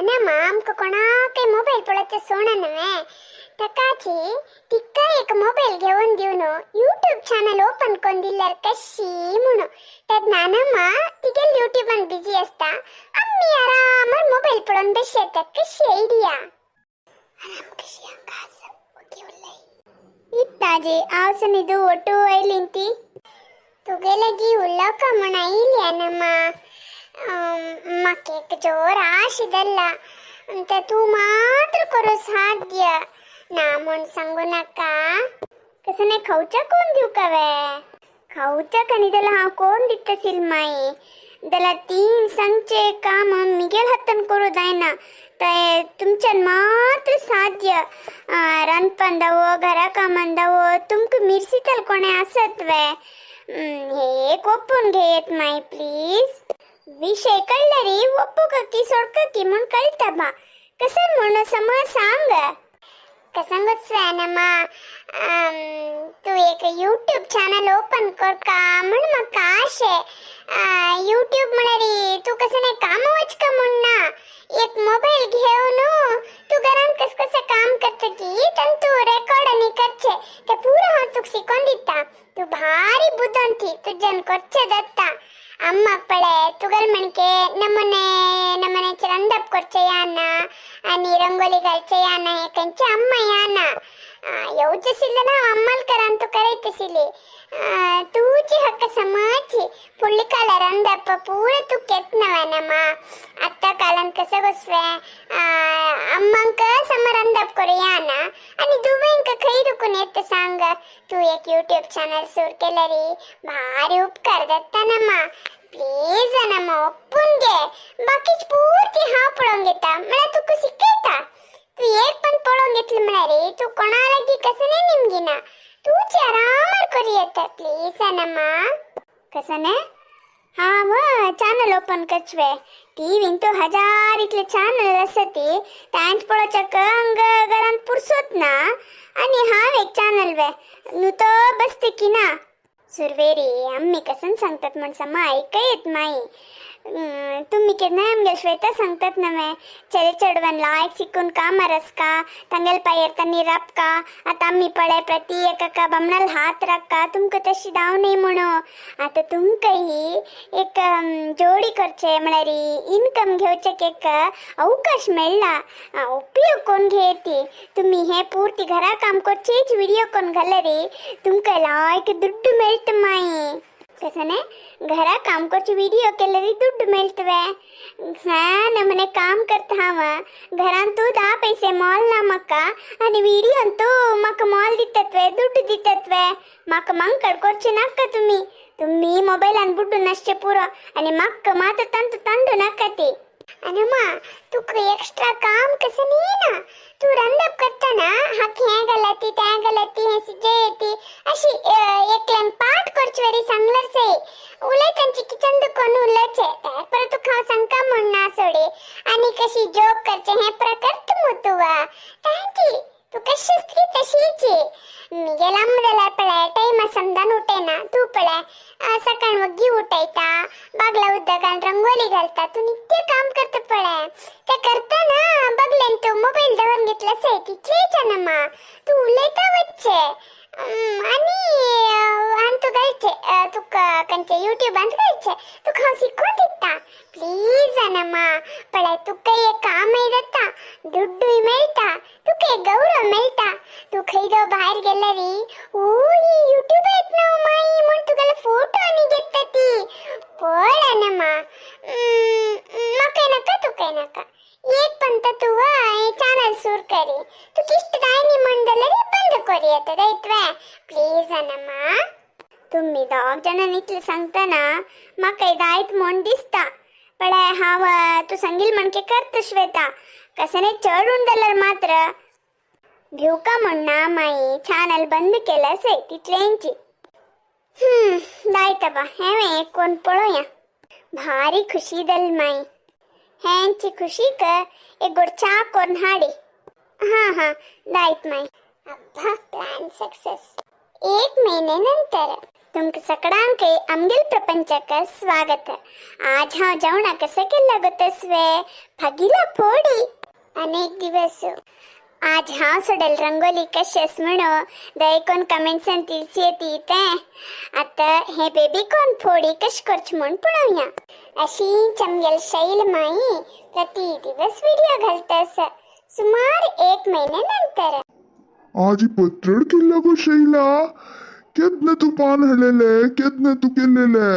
अनमा आमकां कोणाकय मोबायल पळोवचें सोण न्हय ताकाची तिका एक मोबायल घेवन दिवन यूट्यूब चॅनल ओपन करून दिल्यार कशी म्हणून. तेन्ना अनमा तिगेल यूट्यूबान बिजी आसता, आमी आरामार मोबायल पळोवन बशी येता. कशी आयडिया? आराम कशी हांगा ओके उरलाय. इत्ताजे हांव निदू ಒಟ್ಟು ಐಲಿಂತಿ तुगे लागीं उलोवका म्हूण आयली अनमा. म्हाका एक जोर आश धरला, ते तूं मात्र करूं साध्य ना म्हूण सांगू नाका. कसं नाही खावच्या कोण दिवं का वे? खावच्या कनी जाल्यार हांव कोण दिता सिलमाई? जाल्यार तीन सांगचे काम मिगेल हातान करूं जायना, ते तुमच्यान मात्र साध्य. रांदपान दावो, घरा कामान दावो, तुमकां मिरसीतल कोणें आसत वे? हे एक ओपून घेयत माई प्लीज. विषय कळ्ळरी ಒಪ್ಪುಕಿ ಸೊಡ್ಕಿ म्हूण कळटा बा, कसं म्हूण समज सांग. कसंगूच अनमा, तूं एक यूट्यूब चॅनल ओपन करका म्हूण म्हाका आशे. यूट्यूब म्हळ्यार तूं कसं नाही काम वचका म्हूण ना, एक मोबायल घेवन तूं घरान कस कशें काम करता की तांतू तूं रेकॉर्ड आनी करचें, तें पुरो हांव तुका शिकोवन दिता. तूं भारी बुदंती, तुज्यान करचें जाता. अम्माक पळे तुगल म्हणके नमूने नमूने रंदप करचे याना आनी रंगोली घालचे याना, हे खंयचे अम्मा याना येवचें आशिल्लें ना अम्माल करान तूं करयत आशिल्ली. तुजी हक्क समजची फुडली काला रंदप पुरो तुका येतना नमा. आतां कालान कसं गोसवे अम्मांक सम रंदप करूं याना आनी दुबयंक खंय दुखून येता सांग. तूं एक यूट्यूब चॅनल सुरू केल्यार भारी उपकार जाता नमा. प्लीज अनमा ओपून घे, बाकीच पुर्ती हांव पळोवन घेता, म्हळ्यार तुका शिकयता. तूं एक पण पळोवन घेतली म्हळ्यार तूं कोणा लागीं कसं नाही निमगिना, तूंच आरामार करूं येता. प्लीज अनमा. कसं न्ही हांव चॅनल ओपन करचवे? टीव्हीन तूं हजार इतले चॅनल आसा ती तांच पळोवच्याक हांगा घरांत पुरसोत ना, आनी हांव एक चॅनल वे न्हू तो बसते की ना. सुरवेरी आम्मी कसं सांगतात म्हण समा आयकयत माई. तुम्ही केन्नाय आमगेल श्वेता सांगतात नव्हे, चेडे चेडवान लायक शिकून कामार आसका, तांगेल पायर तांणी राबका. आतां आमी पळय प्रति एकाका बामणाल हात राखका, तुमकां तशी धांव न्ही म्हणून. आतां तुमकां ही एक जोडी करचे म्हळ्यार इनकम घेवचेक एक अवकाश मेळ्ळा, उपयोग कोण घेयती. तुमी हे पुर्ती घरा काम करचेच व्हिडिओ कोण घाल्यार तुमकां लायक दुड्डू मेळटा माई. कसं नाही घरा काम करचे व्हिडिओ केल्यार दुड्डू मेळटवे. हा नमने काम करता हांव घरान, तूं 10 पैसे मोल ना म्हाका आनी व्हिडियोन तूं म्हाका मोल दितात वे, दुड्डू दितात वे. म्हाका मांकड करचें नाका तुमी, तुमी मोबायलान बुड्डू नासचें पुरो आनी म्हाका मात्र तांतू तांडू नाका ती. अनमा तुका एक्स्ट्रा काम कसं न्ही ना, तूं रंदप करतना हाक हें गलती तें गलती हें सिजयती अशी एकल्यान पाठ करचे वरी सांगल्यार सई उलयतांची किचन दुकोन उलयचें तें परत तुका हांव सांगता म्हूण ना सोडी. आनी कशी जोक करचें हें प्रकर्त मु तूं तांची तूं कशी आसतली तशीच. मिगेल अम्मा जाल्यार पळय टायमा समजान उठयना, तूं पळय सकाळ वग्गी उठयता, बागला उदकान रंगोली घालता, तूं नित्य काम करता पळय. तें करतना बगलेन तूं मोबायल दवरून घेतला सय तितलेच अनमा, तूं उलयता वचचें आनी आनी तूं घालचें तुका खंयचे यूट्यूबान घालचें, तुका हांव शिकोवन दिता. प्लीज अनमा पळय तुका एक कामय जाता, दुड्डूय मेळटा, तुका एक गौरव मेळटा. तूं खंय जावं भायर गेल्यार ओ ही यूट्यूब येतना माई म्हूण तुगेलो फोटो आनी घेता ती. पळ अनमा, म्हाकाय नाका तुकाय नाका, एक पण तर तूं चॅनल सुरू करी, तुका इश्ट जाय न्ही म्हण जाल्यार बंद करी येता जायत वे. प्लीज अनमा. तुमी दोग जाणांनी इतलें सांगतना म्हाका जायत म्हूण दिसता. पळय हांव तूं सांगील म्हणके करता श्वेता, कसं नाही चडून जाल्यार मात्र भिवका म्हूण ना माई. चॅनल बंद केल्यार सय तितलेंची. जायता बा, हें एक कोण पळोवया. भारी खुशी जाली माई हेंची खुशीक एक गोड च्या करून हाडी. हां हां जायत माई. अब्बा प्लॅन सक्सेस. 1 महिने नंतर. तुमकां सगळ्यांक आमगेल प्रपंचाक स्वागत. आज हांव जेवणाक कसं केल्ला गो तसवे भागीला फोडी अनेक दिवस. आज हांव सोडेल रंगोली कशेस म्हणू दयकोन कमेंट्सान तिळसी येते तें. आता हे बेबी कोण फोडी कश करच म्हूण पळोवया. अशी आमगेल शैल माई प्रति दिवस व्हिडिओ घालतस सुमार एक महिने नंतर. आजी पत्रड केल्ला गो शैला, केदना तूं पान हाडलेले केदना तूं केल्लेले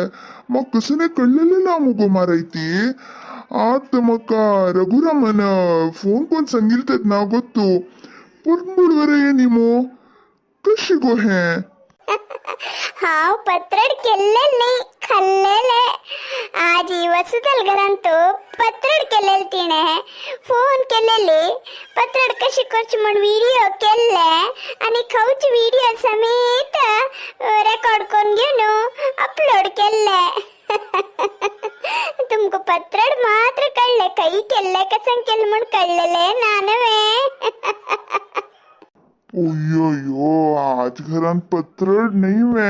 म्हाका कसं कळलेले ना मुगो मारायती. आत म्हाका रघुरामन फोन कोण सांगितलं ना ಗೊತ್ತು ಪೊರ್ಂಬುಡ್ವರೆ ನೀಮು कशी गो हें. हांव पत्रड केल्लेल न्ही खाल्लेले. आजी वसुदल घरांत पत्रड केलेले तिणे फोन केलेली पत्रड कशी करची म्हूण व्हिडिओ केल्ले आनी खावचे व्हिडिओ समेत रेकॉर्ड करून घेवन अपलोड केल्ले. तुमकां पत्रड मात्र कळ्ळे खंय केल्ले कसं केलें म्हूण कळ्ळेले ना नव्हे. अय्यो आज घरान पत्रड नाही वे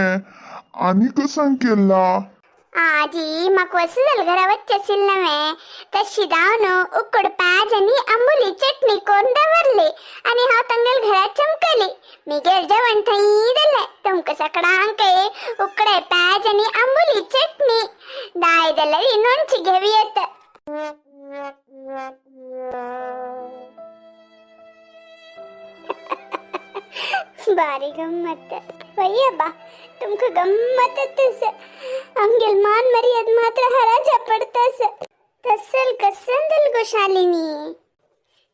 आनी कसं केला. आजी म्हाका वसुदल घरा वच्चें आशिल्लें नव्हे तशी जावन उकड प्याज आनी आंबोली चटणी करून दवरली आनी हांव तांगेल घरा चमकली. मिगेल जेवण थंय जालें. तुमकां सगळ्यांक उकडे प्याज आनी आंबोली चटणी दाय जाल्यार इनोनची घेवी येत. बारी गम्मत वయ్यబ్బा तुमकां गम्मतच. आमगेल मान मर्याद मात्र हराजा पडतस. तसल कसं दल गो शालिनी.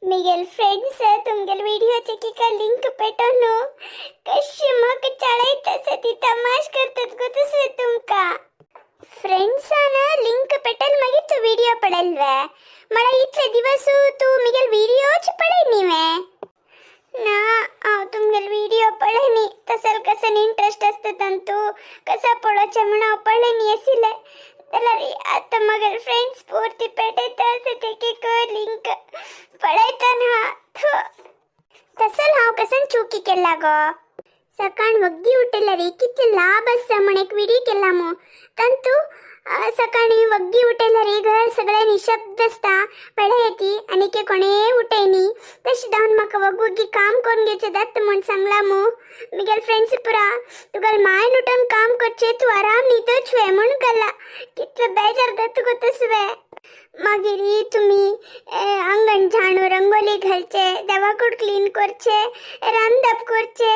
मिगेल फ्रेंड्स तुमगेल व्हिडिओचे की लिंक पेटोवन कशी म्हाका चाळयतस ती तमाश करतात गो तसवे तुमका. फ्रेंड्सान लिंक पेटल मागीर तूं व्हिडिओ पळयल वे. मला इतले दिवस तूं मिगेल व्हिडिओच पळय न्ही वे. ना हांव तुमगेल व्हिडिओ पळयनी तसल कसन इंट्रस्ट आसता तांतू कसा पळोवचें म्हूण हांव पळयनी आशिल्लें. जाल्यार आतां म्हगेले फ्रेंड्स पुर्ती पेटयता आसा तेके लिंक पळयता ना. तसल हांव कसन चुकी केला गो. सकाळ वग्गी उठल्यार कितले लाभ आसा म्हण एक व्हिडिओ केला मू. तांतू सकाळी वग्गी उठल्यार घर सगळें निशब्द आसता पळय येती आनी के कोणें उठयनी. तशें जावन म्हाका वग्गी काम करून घेवचें जाता म्हूण सांगलां मू. मिगेल फ्रेंड्स पुरा तुगेल मायन उठून काम करचें तूं आराम न्हिदच वे म्हूण गला. कितले बेजार जाता गो तसवे. मागीर तुमी आंगण झाडू रंगोली घालचे देवाकूड क्लीन करचे रांदप करचे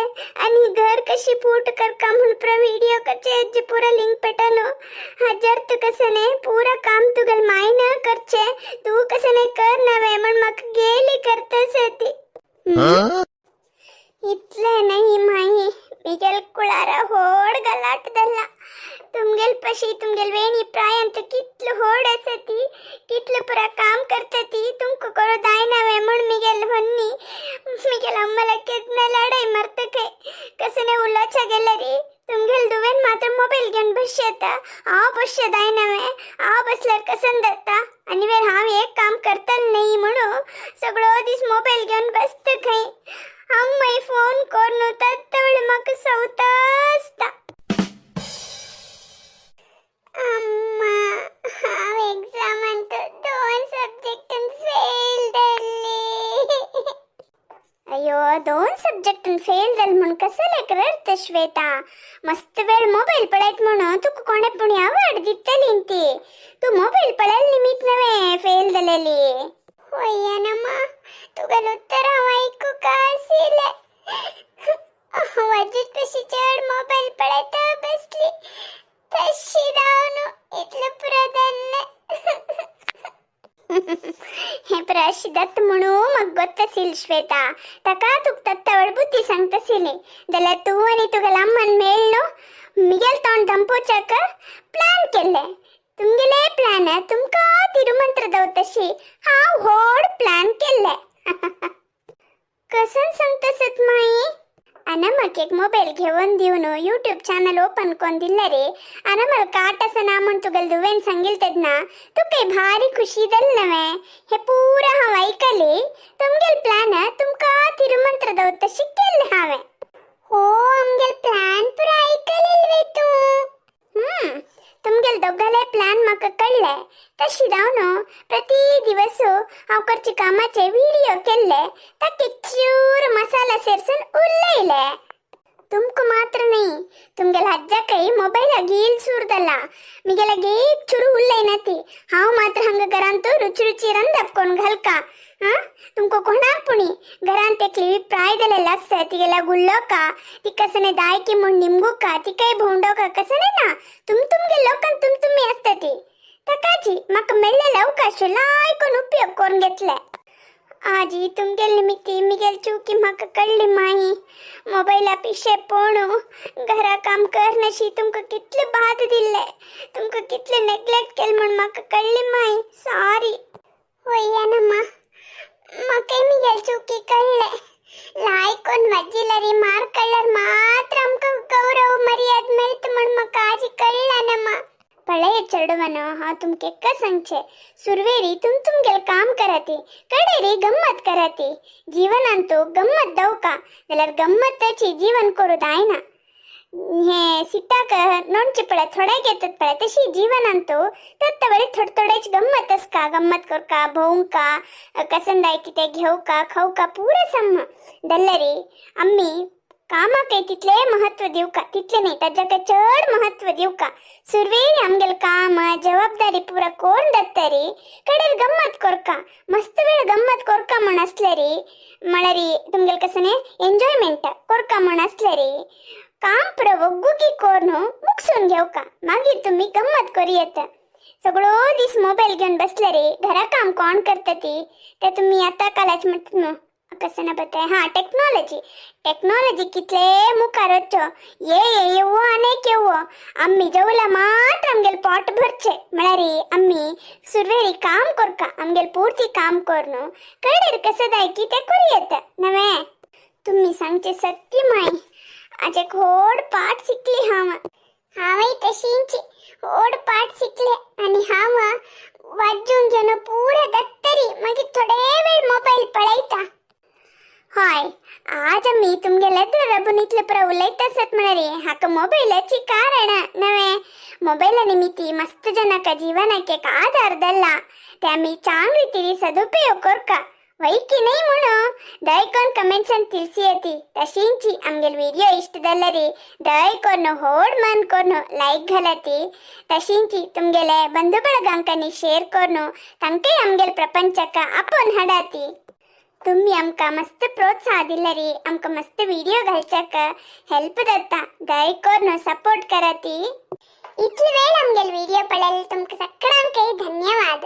आनी घर कशी फूट करका म्हूण पुरा व्हिडिओ करचे हेजे पुरा लिंक पेटोवन हजार तूं कसं न्ही पुरा काम तुगेल मायन करचे तूं कसं न्ही कर नव्हे म्हण म्हाका गेली करतस ती. इतलें न्ही माई मिगेल कुळारा होड गलाट जाला. तुमगेल पशी तुमगेल वेणी प्रायांत कितलो होड आसा ती कितलें पुरा काम करता ती तुमकां करूं जायना वे म्हूण मिगेल व्हन्नी मिगेल अम्माला केन्ना लडाय मारता खंय. कसं न्ही उलोवच्या गेल्यार तुमगेल दुवेन मात्र मोबायल घेवन बसता हांव बसचें जायना वे. हांव बसल्यार कसन जाता आनी वेर हांव एक काम करतलें न्ही म्हणून सगळो दीस मोबायल घेवन बसता खंय. हांव मागीर फोन करून तत्तवळ म्हाका सवता आसता. अम्मा हांव एग्जामांत 2 सब्जेक्टान फेल जाल्ली. अय्यो 2 सब्जेक्टान फेल जाल म्हूण कसलें रडत श्वेता. मस्त वेळ मोबायल पळयत म्हणून तुका कोणें पूण अवॉर्ड दितली ती. तूं मोबायल पळयल निमित्त नव्हे फेल जालेली. होय नमा तुगेलें उत्तर हांव आयकूंक आशिल्लें. हांव आजूच कशी चड मोबायल पळयता बसली तशी जावन इतलें पुरो जाल्लें. हें प्रश दत्त म्हणून म्हाका गोत्त आशिल्लें श्वेता. ताका तुका तत्तवळ बुद्धी सांगता आशिल्ली जाल्यार तूं आनी तुगेल्या अम्मान मेळ न्हू मिगेल तोंड धंपोवच्याक प्लॅन केल्लें. तुमगेले प्लॅन तुमकां तिरुमंत्र दवतशी हांव व्हड प्लॅन केल्ले. कसन सांगता सत माई. आना म्हाका एक मोबायल घेवन दिवन यूट्यूब चॅनल ओपन करून दिल्ले रे. आना म्हाका काट आसा ना म्हूण तुगेले दुवेन सांगिल्लें तेन्ना तुका भारी खुशी जाली नव्हे. हे पुरा हांव आयकली. तुमगेल प्लॅन तुमकां तिरुमंत्र दवतशी केल्लें हांवें. हो आमगेल प्लॅन पुरा आयकलेल तूं. तुमगेल दोगाले प्लॅन म्हाका कळ्ळे. तशी जावन प्रति दिवस हांव करचे कामाचे व्हिडिओ केल्ले, ताके चूर मसाला सेरसून उलयले. तुमकां मात्र न्ही, तुमगेल अज्जाकय मोबायल गील सुरदला. मिगेला एक चुरू उलयना ती. हांव मात्र हांगा घरांत रुची रुची रंदप कोण घालका. हा तुमकां कोणाक पुणी घरांत एकली प्राय दिलेला आसता, तिगेला गुल्लोका ती कसने दायकी म्हूण निमगुका, तिकाय भोंवडोका कसने ना. तुम तुमगे लोकांत तुम तुमी आसता ती. ताकाची म्हाका मेळ्ळेले अवकाश लायकोन उपयोग करून घेतले. आजी तुमगेल निमित्ती मिगेल चुकी म्हाका कळ्ळी माई. मोबायला पिशे पोणू घरा काम करनशी तुमकां कितले बाद दिल्ले, तुमकां कितले नेग्लेक्ट केले म्हूण म्हाका कळ्ळी माई. सॉरी. होय ना म्हाकाय मिगेल चुकी कळ्ळे. लायकोन वज्जिलरी मार कळ्ळर मात्र आमकां गौरव मर्याद मेळटा म्हूण म्हाका आजी कळ्ळा ना मा. पळय चेडवानो, हांव तुमकां एक सांगचें, सुरवेरी तुम तुमगेल काम कराती, कडेरी गम्मत कराती. जीवनांतु गम्मत दवका जाल्यार गम्मताची जीवन करू जायना. हे सीताक नोणचे पळय थोडे घेतात पळय, तशी जीवनांतु तत्त वेळी थोडे थोडेच गम्मत असका. गम्मत करका, भोवंका, कसंदाय कितें घेवका, खावका पुरा सम्म दल्लरी आम्ही कामाकय तितले महत्व दिवका, तितले न्ही ताज्याकय चड महत्व दिवका. सुरवेर आमगेल काम जबाबदारी पुरा कोण दत्तरी कडेर गम्मत कोरका. मस्त वेळ गम्मत कोरका म्हण असलेरी, म्हळ्यारी तुमगेल कसने एन्जॉयमेंट कोरका म्हण असलेरी काम पुरा वग्गुकी कोरून मुगसून घेवका, मागीर तुमी गम्मत करी येता. सगळो दीस मोबायल घेवन बसले रे घरा काम कोण करता ती? ते तुमी आतां कालाच म्हणटा न्हू कसं ना बताय. हां, टेक्नॉलॉजी टेक्नॉलॉजी कितले मुखार वच्चो. ये ये येवो आनी येवो, आम्ही जेवला मात्र आमगेल पोट भरचे. म्हळ्यार आम्ही सुरवेरी काम करका, आमगेल पुर्ती काम करून कडेर कसं जाय की ते करू येता नवे. तुम्ही सांगचे सत्य माई. आज एक व्हड पाठ शिकली हांव. हांवय तशींच व्हड पाठ शिकले आनी हांव वाजून घेवन पुरा दत्तरी मागीर थोडे वेळ मोबायल पळयता. हय, आज आमी तुमगेले रबून इतले पुरा उलयता आसत म्हळ्यार हाका मोबायलाची कारण नवे. मोबायला निमित्ती मस्त जनाका जीवनाक एक आधार दल्ला, ते आमी चांग रितीरी सदुपयोग करका वैकी नाही म्हणून दयकोन कमेंट्सान ತಿಳಿಸಿ येती. तशींची आमगेल व्हिडिओ इष्ट जाल्यार दयकोन होड मन करून लायक घालाती. तशींची तुमगेले बंधू ಬಳगांकांनी शेअर करून तांकांय आमगेल प्रपंचाक आपोवन हाडाती. तुम्ही आमकां मस्त प्रोत्साह दिल्यारी आमकां मस्त व्हिडिओ घालच्याक हेल्प जाता. दयकोन सपोर्ट कराती. इतले वेळ आमगेल व्हिडिओ पळयले तुमकां सगळ्यांकय धन्यवाद.